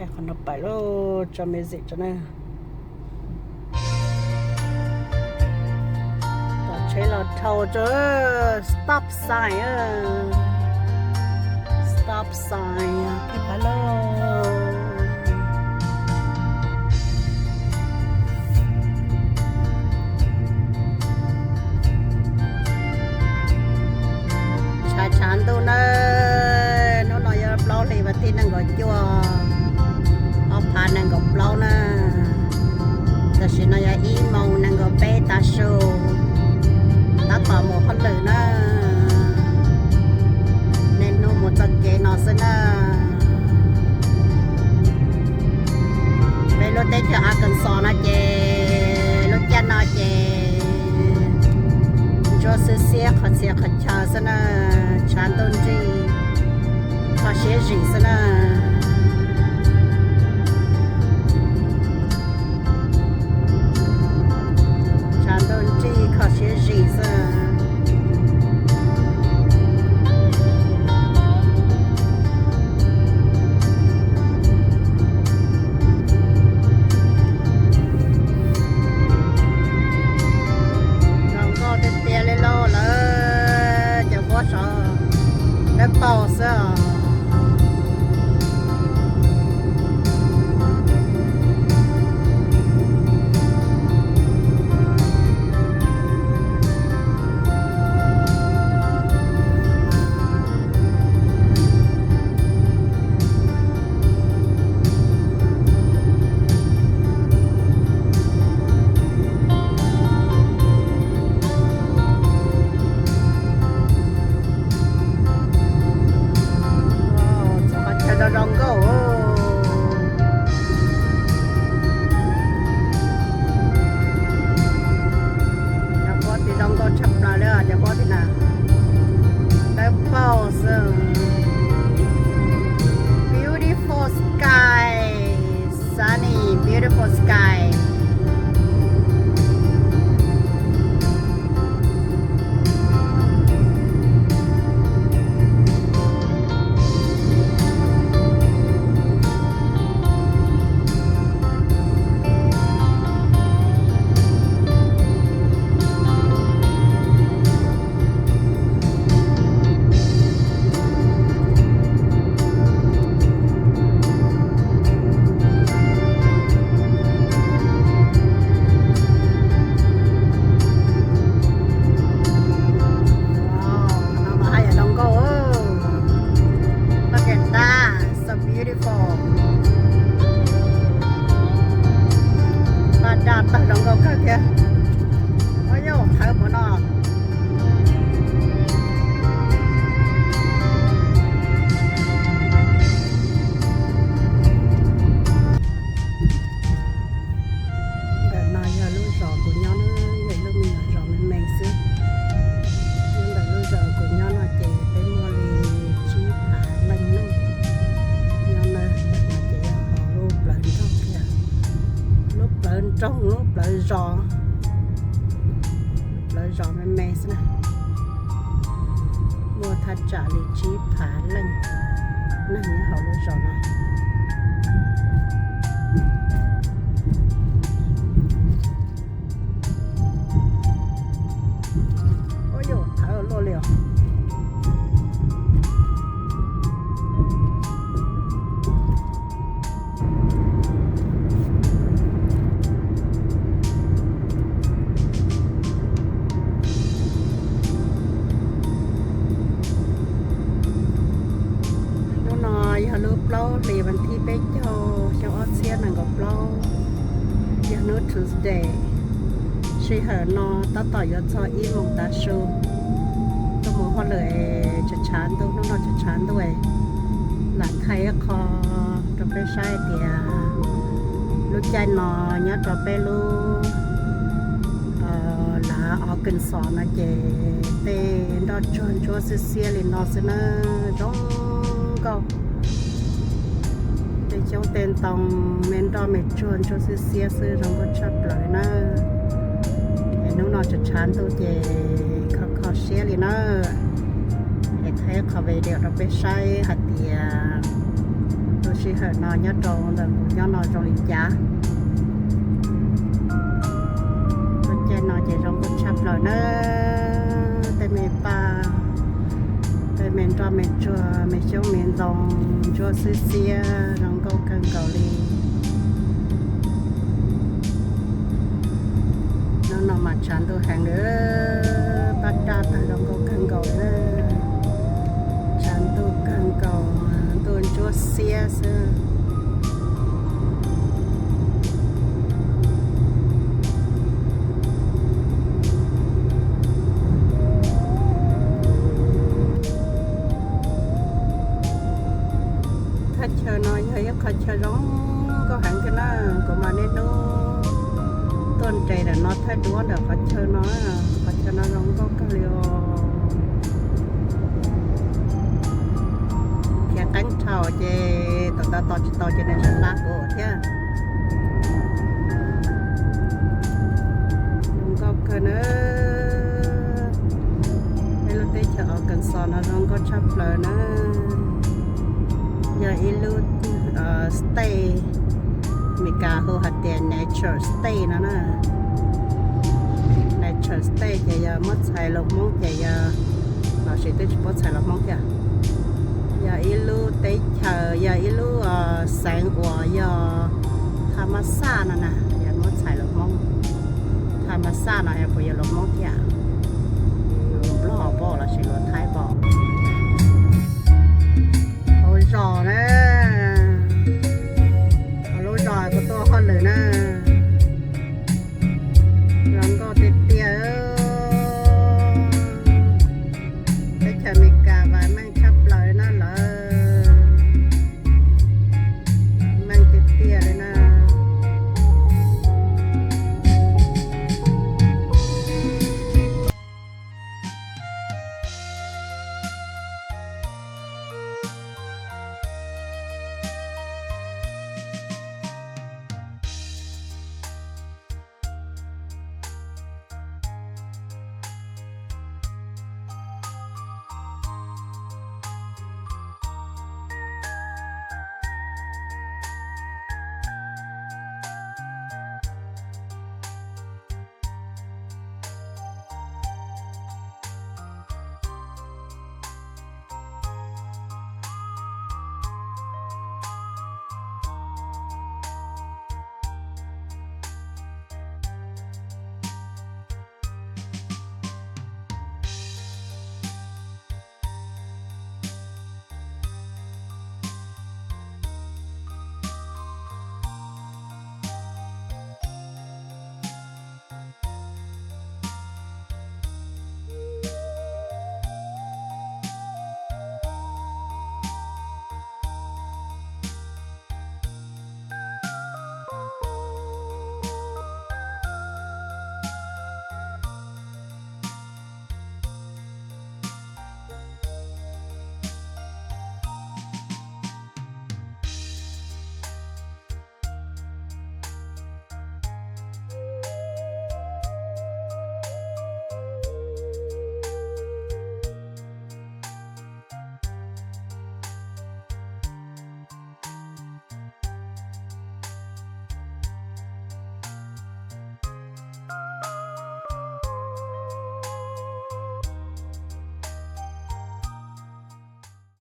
Qhov no pais lawm, tso music tso na. Tom tsheb los dhau tso, stop sign, stop sign, pais lawm. Tshav tshav ntuj na, hnub no yog plaub hlis vas thib nees nkaum cuaj, ob phav nees nkaum plaub na. Tam sim no yog ib moos nees nkaum peb tav su, tab tom mus hauj lwm na. Niaj hnub mus txoj kev no xwb na. Peb lub teb chaws Arkansas no ces lub caij no ces ntsuab xiab xiab qhov txhia qhov chaw xwb na, tshav ntuj nrig, kho siab zim xwb na. Tshav ntuj nrig kho siab zim xwb. Zoo nkauj tiag tiag li lauj, lawv cov huab saum dawb paug xwb os. Txhua qhov chaw zoo zoo nkauj. Cov huab tid zoo nkauj tshaj plaws li, cov huab tid na, dawb paug xwb. Beautiful sky, sunny, beautiful sky. Qhov no mas haj yam zoo nkauj. Look at that, so beautiful. Paj daj tawg zoo nkauj kawg thiab. Ua yog thawv puv no. Ntawm no yog lub zos kuv nyob na, yog lub me nyuam zos me me xwb. Nyob ntawm lub zos kuv nyob no ces peb muaj li tsib phav leej neeg nyob na. Ntawm no ces yog hauv lub plawv nroog thiab, lub plawv nroog, lub plawv zos, plawv zos me me xwb na. Muaj thaj tsam li tsib phav leej neeg nyob hauv lub zos no. Ua yog thawv luaj li os. Hnub no yog lub plaub hlis vas thib peb caug xyoo ob txhiab nees nkaum plaub, yog hnub Tuesday. Sij hawm no tab tom yuav txog ib moos tav su, tuaj mus hauj lwm es tshav tshav ntuj, hnub no tshav tshav ntuj es lam thaij ib qho rau peb saib tias lub caij no nyob rau peb lub lav Arkansas no ces tej nroj tsuag ntsuab xiab xiab li no xwb na, zoo nkauj. Tej xyoob tej ntoo me nroj me tsuag ntsuab xiab xiab xwb, zoo nkauj tshaj plaws li na. Es hnub no tshav tshav ntuj ces kho kho siab li na. Es thaij qhov video rau peb saib hais tias tus Sij hawm no nyob rau ntawm kuv nyob no zoo li cas? Lub caij no ces zoo nkauj tshaj plaws na. Tej me paj, tej me nroj me tsuag, me xyoob me ntoo, ntsuab xiab xiab, zoo nkauj kawg nkaus li. Hnub no mas tshav ntuj heev li, paj daj tag zoo nkauj kawg nkaus li. Tshav ntuj kawg nkaus, ntuj ntsuab xiab xwb. Thaj chaw no yog ib qhov chaw zoo nkauj heev thiab na. Kuv mas niaj hnub tuaj nres ntawm no thaij duab ntawm qhov chaw no, qhov chaw no zoo nkauj kawg li os. Khiav qeeb dhau ces tom ntawd tos tsis tau ces nws tseem hla kuv thiab. Zoo nkauj kawg na. Peb lub teb chaws Arkansas no zoo nkauj tshaj plaws na. Yog ib lub state, Meskas hu hais tias natural state no na. Natural state ces yog muab txhais lus Hmoob ces yog, los sis twb tsis paub txhais lus Hmoob thiab. Yog ib lub teb chaws, yog ib lub xeev uas yog tha ma xaj no na, yog muab txhais lus Hmoob. Tha ma xaj no yog puas yog lus Hmoob thiab? Lus Nplog pom los sis lus Thaib pom?